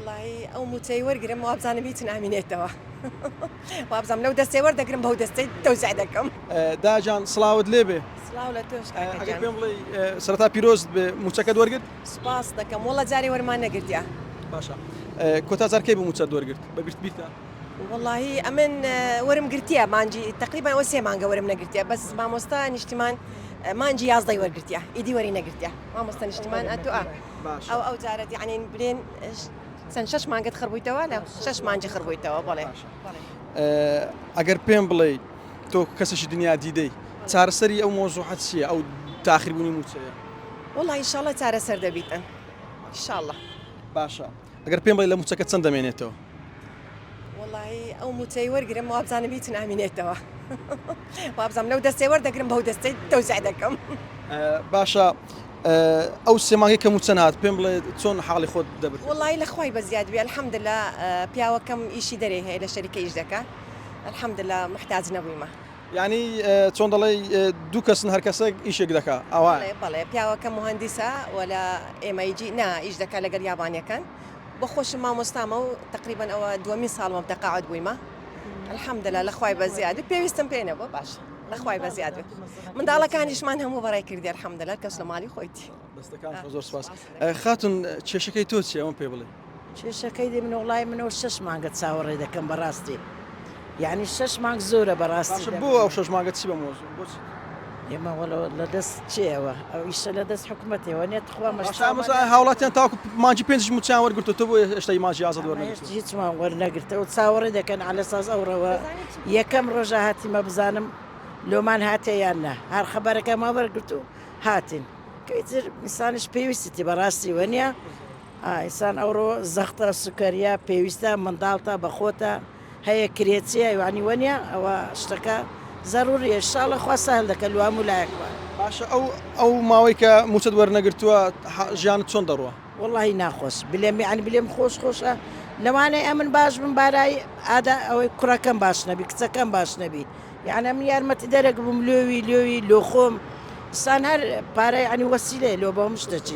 وەڵایی ئەو موچەی وەرگرم وابزانم هیچ نامینێتەوە وابزانم لەو دەستەی وەردەگرم بەو دەستەی تەوزیع دەکەم. داجان سڵاوت لێبێ. سڵاو لە تۆش کاکە ئەگەر گیان. پێم بڵێی سەرەتا پیرۆزت بێ موچەکەت وەرگرت؟ سوپاست دەکەم وەڵا جارێ وەرمان نەگرتیە. باشە کۆتا جار کەی بوو موچەت وەرگرت بە بیرت بیرتە؟ وەڵاهی ئەمن وەرم گرتیە مانجی تەقریبا ئەوە سێ مانگە وەرم نەگرتیە بەس مامۆستا نیشتیمان مانجی یازدەی وەرگرتیە ئیدی وەری نەگرتیە مامۆستا نیشتیمان ئەتۆ ئا ئەو ئەو جارەت یعنی بلێن چەند شەش مانگت خڕبوویتەوە لە شەش مانجی خڕبوویتەوە بەڵێ ئەگەر پێم بڵێ تۆ کەسێکی دنیا دیدەی چارەسەری ئەو مۆزوعە چییە ئەو تاخیربوونی مووچەیە؟ وەڵا ئینشاڵڵا چارەسەر دەبیتن ئینشاڵڵا. باشە ئەگەر پێم بڵێ لە مووچەکە چەند دەمێنێتەوە؟ وەڵایی ئەو مووچەی وەرگرم وابزانم هیچ نامینێتەوە وابزانم لەو دەستەی وەردەگرم بەو دەستەی تەوزیع دەکەم. باشە ئەو سێ مانگەی کە مووچە نەهات پێم بڵێ چۆن حاڵی خۆت دەبرد؟ وەڵایی لە خوای بەزیاد بی الحمدللە پیاوەکەم ئیشی دەرێ هەیە لە شەریکە ئیش دەکا الحمدللە موحتاج نەبوویمە. یانی چۆن دەڵێی دوو کەسن هەر کەسێک ئیشێک دەکا ئاوایە؟ بەڵێ بەڵێ پیاوەکەم موهەندیسە و لە MIG نا ئیش دەکا لەگەڵ یابانیەکان بۆ خۆشم مامۆستامە و تەقریبەن ئەوە دووەمین ساڵمە تەقاعد بوویمە الحمدللە لە خوای بەزیاد بێ پێویستم پێ نەبووە باشە لە خوای بەزیاد بێ منداڵەکانیشمان هەموو بەڕێ کردی الحمدللە کەس لە ماڵی خۆیتی. دەستەکان خۆش زۆر سپاس. خاتون کێشەکەی تۆ چیە ئەوەم پێ بڵێ. کێشەکەی دی من وەڵای منەوە شەش مانگە چاوەڕێ دەکەم بەڕاستی یعنی شەش مانگ زۆرە بەڕاستی باشە بۆ ئەو شەش مانگە چی بە مۆزوع بۆچی؟ ئێمە وەڵا لە دەست چێەوە ئەو ئیشە لە دەست حکومەتەوە نیە تخوا باشە ئەمە هاوڵاتیان تاوەکو مانگی پێنجیش مووچەیان وەرگرتووە تۆ بۆ هێشتا مانگی یازدەت وەرنەگرتووە؟ هیچمان وەرنەگرتەوە چاوەڕێ دەکەن عەلەساس ئەو ڕەوە یەکەم ڕۆژە هاتیمە بزانم لۆمان هاتێ یان نا هەر خەبەرەکەمان وەرگرت و هاتین کە ئیتر ئینسانیش پێویستیتی بەڕاستی وەنیە ئینسان ئەوڕۆ زەختە سوکەریە پێویستە منداڵتە بەخۆتە هەیە کرێچیە یانی وەنیە ئەوە شتەکە زەروریە ئینشاڵە خوا سەهل دەکە لۆ هەموو لایەکمان. باشە ئەو ئەو ماوەی کە موچەت وەرنەگرتووە ژیانت چۆن دەڕوا؟ وەڵاهی ناخۆش بلێم یانی بلێم خۆش خۆشە لەوانەیە ئەمن باش بم بارای ئادا ئەوەی کوڕەکەم باش نەبی کچەکەم باش نەبی یانی ئەمن یارمەتی دەرەک بووم لۆوی لۆوی لۆخۆم ئینسان هەر پارە یانی وەسیلەیە لۆ بۆ هەموو شتەکی.